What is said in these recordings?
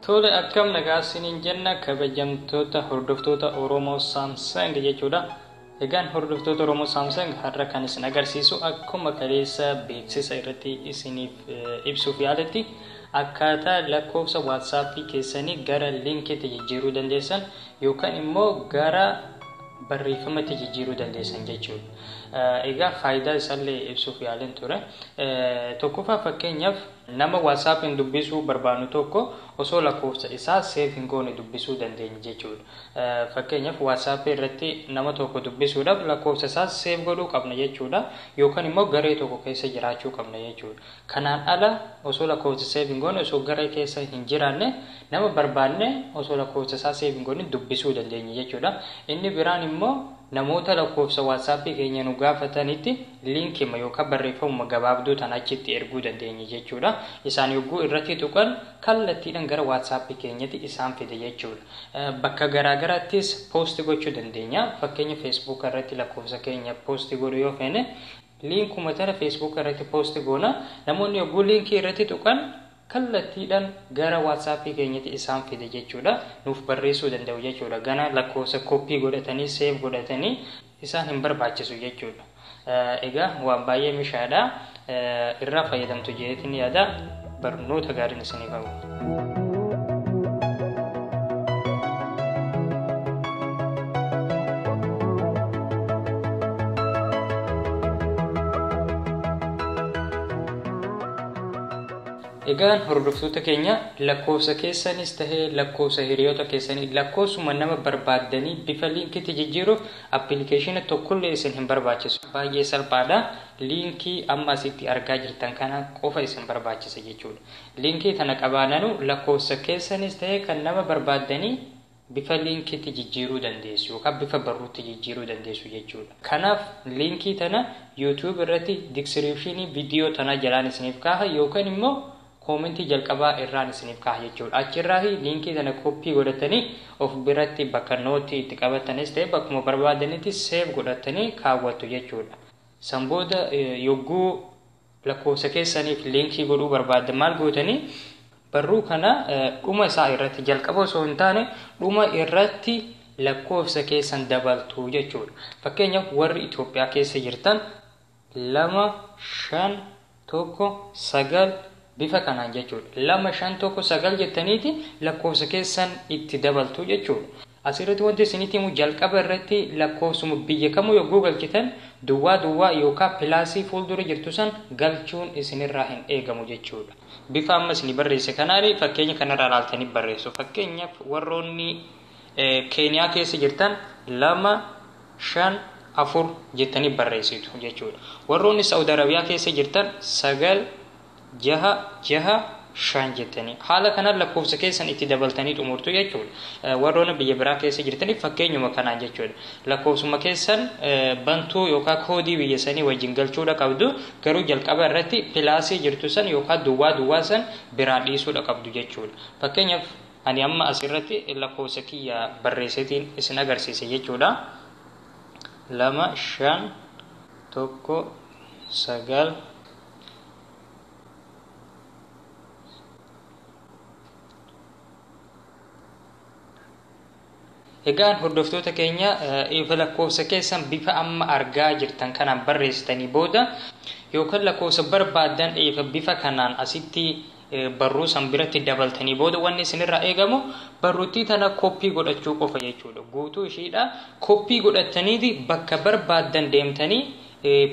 Tole, akkam nagaa isiniin jenna kabajamtoota hordoftoota Oromoo Samsung jechuudha. Egaan hordoftoota Oromoo Samsung, har'a kan isin agarsiisu akkuma kaleessa beeksisa irratti isiniif ibsuuf yaaletti akkaataa lakkoofsa WhatsAppii keessanii gara linkiitti jijjiiruu dandeessan yookaan immoo gara barreeffamatti jijjiiruu dandeessan jechuudha. Egaa faayidaa isaallee ibsuuf yaaleen ture. Tokkoffaa, fakkeenyaaf nama WhatsAppiin dubbisuu barbaannu tokko osoo lakkoofsa isaa save hin goone dubbisuu dandeenya jechuudha. Fakkeenyaaf WhatsAppii irratti nama tokko dubbisuudhaaf lakkoofsa isaa save godhuu qabna jechuudha. Yookaan immoo garee tokko keessa jiraachuu qabna jechuudha. Kanaan ala osoo lakkoofsa save hin goone, osoo garee keessa hin jiraanne, nama barbaanne osoo lakkoofsa isaa save hin goone dubbisuu dandeenya jechuudha. Inni biraan immoo namoota lakkoofsa WhatsAppii keenya nu gaafatanitti liinkima yookaan barreeffamuma gabaabduu tan achitti erguu dandeenya jechuudha. Isaan yogguu irratti tuqan kallattiidhaan gara WhatsAppii keenyatti isaan fide jechuudha. Bakka garaagaraattis post gochuu dandeenya. Fakkeenya Facebook irratti lakkoofsa keenya post godhuu yoo feene, liinkuma tana Facebook irratti post goona. Namoonni yogguu liinkii irratti tuqan kallattiidhaan gara WhatsAppii keenyatti isaan fide jechuudha. Nuuf barreessuu danda'u jechuudha. Gana lakkoofsa copy godhatanii save godhatanii isaan hin barbaachisu jechuudha. Egaa waan baay'ee mishaadha. Irraa fayyadamtu jedheetiin yaada. Barnoota gaariin isiniif hawwa. Egaan hordoftoota keenya, lakkoofsa keessanis tahee lakkoofsa hiriyoota keessanii, lakkoofsuma nama barbaaddanii bifa liinkiitti jijjiiruuf appilikeeshina tokkollee isin hin barbaachisu. Baay'ee salphaadha. Liinkii amma asitti argaa jirtan kana qofa isin barbaachisa jechuudha. Liinkii kana qabaananu lakkoofsa keessanis tahee kan nama barbaaddanii bifa liinkiitti jijjiiruu dandeessu yookaan bifa barruutti jijjiiruu dandeessu jechuudha. Kanaaf liinkii tana YouTube irratti descriptionii viidiyoo tanaa jalaan isiniif kaaha yookaan immoo koomentii jalqabaa irraan isiniif kaaha jechuudha. Achirraa liinkii tana copy godhatanii of biratti bakka nootii itti qabatanis ta'e bakkuma barbaadanitti save godhatanii kaawwattu jechuudha. San booda yogguu lakkoofsa keessaniif liinkii godhuu barbaaddan maal gootanii? Barruu kana dhuma isaa irratti, jalqaba osoo hin taane dhuma irratti lakkoofsa keessan dabaltu jechuudha. Fakkeenyaaf warri Itoophiyaa keessa jirtan 2 5 1 9 bifa kanaan jechuudha. 2 5 1 9 jettaniiti lakkoofsa keessan itti dabaltu jechuudha. Asirratti wanti isinitti himu, jalqaba irratti lakkoofsuma biyya kamuu yogguu galchitan duwwaa duwwaa yookaan plusii fuuldura jirtu san galchuun isinirraa hin eegamu jechuudha. Bifa amma isinii barreesse kanaan, fakkeenya kanarraa ilaaltanii barreessu. Fakkeenyaaf warroonni Keeniyaa keessa jirtan 2 5 4 jettanii barreessitu jechuudha. Warroonni Saa'ud Arabiyaa keessa jirtan 9 6 6 5 jettanii haala kanaan lakkoofsa keessan itti dabaltanii xumurtu jechuudha. Warroonni biyya biraa keessa jirtaniif fakkeenyuma kanaan jechuudha. Lakkoofsuma keessan bantuu yookaan koodii biyya sanii wajjin galchuudha qabdu, garuu jalqaba irratti plusii jirtu san yookaan duwwaa duwwaa san biraa dhiisuudha qabdu jechuudha. Fakkeenyaaf ani amma asirratti lakkoofsa kiyya barreesseetiin isin agarsiise jechuudha. 2 5 1 9. Egaan hordoftoota keenya, ifa lakkoofsa keessan bifa amma argaa jirtan kanaan barreessitanii booda yookaan lakkoofsa barbaaddan ifa bifa kanaan asitti barruu san biratti dabaltanii booda, wanni isinirraa eegamu barruuttii tana copy godhachuu qofa jechuudha. Guutuu ishiidha copy godhataniiti bakka barbaaddan deemtanii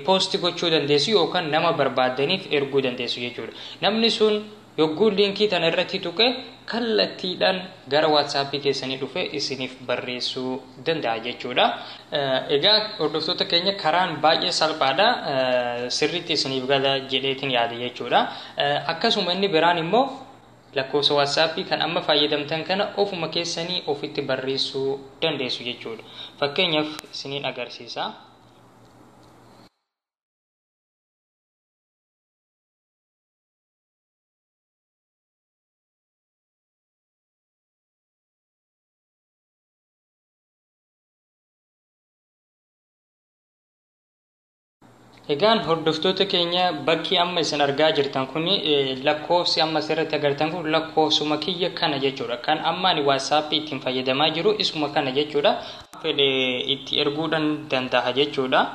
post gochuu dandeessu yookaan nama barbaaddaniif erguu dandeessu jechuudha. Namni sun yogguu liinkii tana irratti tuqe kallattiidhaan gara WhatsAppii keessanii dhufe isiniif barreessuu danda'a jechuudha. Egaa hordoftoota keenya, karaan baay'ee salphaadha. Sirriitti isiniif gala jedheetiin yaada jechuudha. Akkasuma inni biraan immoo lakkoofsa WhatsAppii kan amma fayyadamtan kana ofuma keessanii ofitti barreessuu dandeessu jechuudha. Fakkeenyaaf isiniin agarsiisa. Egaan hordoftoota keenya, bakki amma isin argaa jirtan kun, lakkoofsi amma asirratti agartan kun lakkoofsuma kiyya kana jechuudha. Kan amma ani WhatsAppii ittiin fayyadamaa jiru isuma kana jechuudha. Fedhe itti erguu danda'a jechuudha.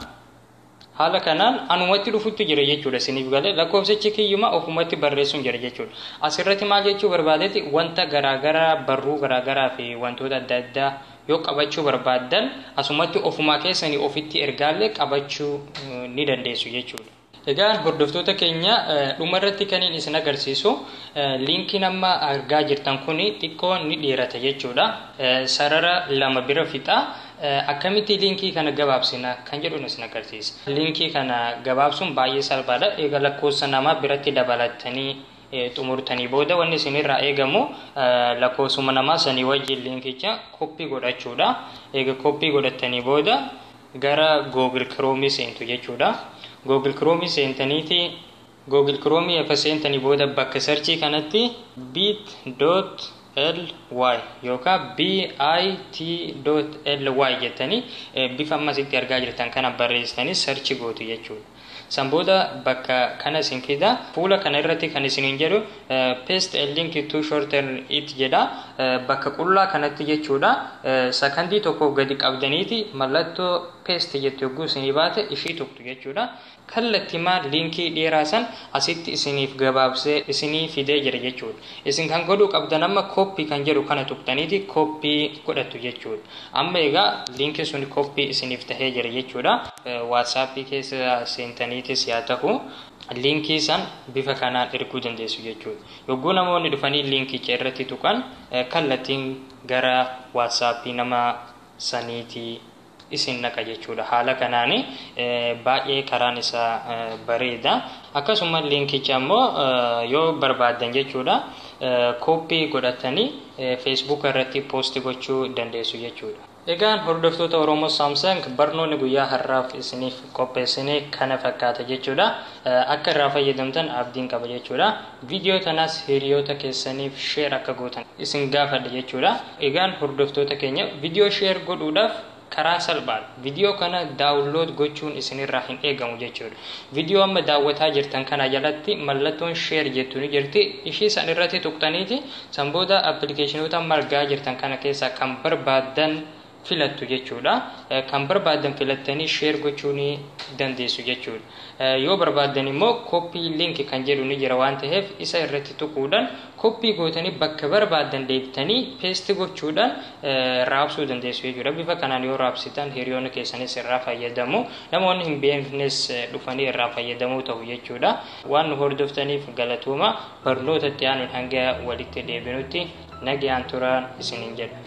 Haala kanaan anumatti dhufutti jira jechuudha, isiniif galee? Lakkoofsichi kiyyuma ofumatti barreessuun jira jechuudha. Asirratti maal jechuu barbaadetti, wanta garaagaraa, barruu garaagaraa fi wantoota adda addaa yoo qabachuu barbaaddan, asumatti ofumaa keessanii ofitti ergaallee qabachuu ni dandeessu jechuudha. Egaan hordoftoota keenya, dhumarratti kan isin agarsiisu, liinkiin amma argaa jirtan kun xiqqoo ni dheerata jechuudha. Sarara lama bira fixa. Akkamitti liinkii kana gabaabsina kan jedhu isin agarsiisa. Liinkii kana gabaabsuun baay'ee salphaadha. Egaa lakkoofsa namaa biratti dabalattanii xumurtanii booda, wanni isinirraa eegamu lakkoofsuma namaa sanii wajjin liinkicha koppii godhachuudha. Egaa koppii godhattanii booda gara Google Chrome seentu jechuudha. Google Chrome seentaniiti, Google Chrome efa seentanii booda, bakka searchii kanatti bit.ly yookaan bit.ly jettanii bifa ammasitti argaa jirtan kana barreessitanii search gootu jechuudha. San booda bakka kana isin fida. Fuula kana irratti kan isiniin jedhu "Paste a link to shorten it" jedha. Bakka qullaa kanatti jechuudha. Sakandii tokkoof gadi qabdaniiti mallattoo paste jettu yogguu isinii baate ishii tuqxu jechuudha. Kallattimaa liinkii dheeraa san asitti isiniif gabaabsee isinii fidee jira jechuudha. Isin kan godhuu qabdan amma copy kan jedhu kana tuqxaniiti copy godhattu jechuudha. Amma egaa liinkiin sun copy isiniif tahee jira jechuudha. WhatsAppii keessa seentaniitis yaa ta'u, liinkii san bifa kanaan erguu dandeessu jechuudha. Yogguu namoonni dhufanii liinkicha irratti tuqan, kallattiin gara WhatsAppii nama saniitii isin naqa jechuudha. Haala kanaan baay'ee karaan isaa bareeda. Akkasuma liinkicha immoo yoo barbaaddan jechuudha, copy godhatanii Facebook irratti post gochuu dandeessu jechuudha. Egaan hordoftoota Oromoo Samsung, barnoonni guyyaa har'aaf isiniif qopheessine kana fakkaata jechuudha. Akka irraa fayyadamtan abdiin qaba jechuudha. Viidiyoo tanaas hiriyoota keessaniif share akka gootan isin gaafadha jechuudha. Egaan hordoftoota keenya, viidiyoo share godhuudhaaf karaa salphaadha. Viidiyoo kana download gochuun isinirraa hin eegamu jechuudha. Viidiyoo amma daawwataa jirtan kana jalatti mallattoon share jettu ni jirti. Ishii san irratti tuqxaniiti san booda appilikeeshinoota amma argaa jirtan kana keessaa kan barbaaddan filattu jechuudha. Kan barbaaddan filattanii share gochuu ni dandeessu jechuudha. Yoo barbaaddan immoo copy link kan jedhu ni jira waan ta'eef, isa irratti tuquudhaan copy gootanii bakka barbaaddan deebitanii paste gochuudhaan raabsuu dandeessu jechuudha. Bifa kanaan yoo raabsitan hiriyoonni keessanis irraa fayyadamu. Namoonni hin beeknes dhufanii irraa fayyadamuu ta'u jechuudha. Waan nu hordoftaniif galatooma. Barnoota itti aanuun hanga walitti deebinutti nagayaan turaan isiniin jedha.